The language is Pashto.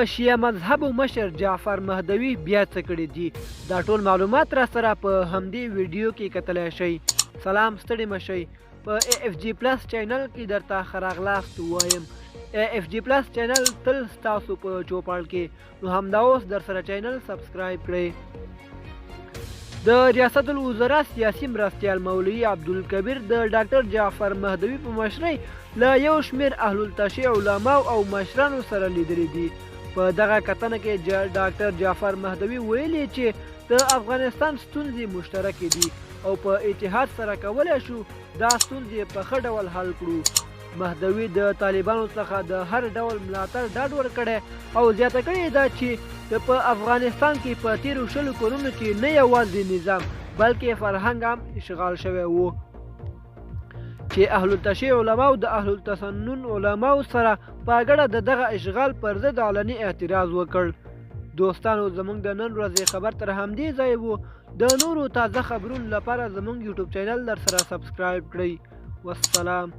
د شیعه مذهبو مشر جعفر مهدوي بیا څه کړي دي؟ دا ټول معلومات راسره په همدې ویډیو کې کتلی شئ. سلام، ستړي مه شئ. په ای اف جی پلس چینل کې درته ښه راغلاست وایم. ای اف جی پلس چینل تل ستاسو په چوپړ کې، نو همدا اوس درسره چینل سبسکرایب کړئ. د ریاست الوزرا سیاسي مرستیال مولوي عبدالکبیر د ډاکټر جعفر مهدوي په مشرۍ له یو شمېر اهل التشیع علماو او مشرانو سره لیدلي دي. په دغه کتنه کې ډاکټر جعفر مهدوي ویلي چې د افغانستان ستونزې مشترکې دي او په اتحاد سره کولای شو دا ستونزې په ښه ډول حل کړو. مهدوي د طالبانو څخه د هر ډول ملاتړ ډاډ ورکړی او زیاته کړې ده چې د په افغانستان کې په تېرو 20 کلونو کې نه یوازې نظام بلکې فرهنګ هم اشغال شوی وو چې اهل التشیع علماو د اهل التسنن علماو سره په ګډه د دغه اشغال پر ضد علني اعتراض وکړ. دوستانو، زمونږ د نن ورځې خبر تر همدې ځای وو. د نورو تازه خبرونو لپاره زمونږ یوټیوب چینل در سره سبسکرایب کړئ. والسلام.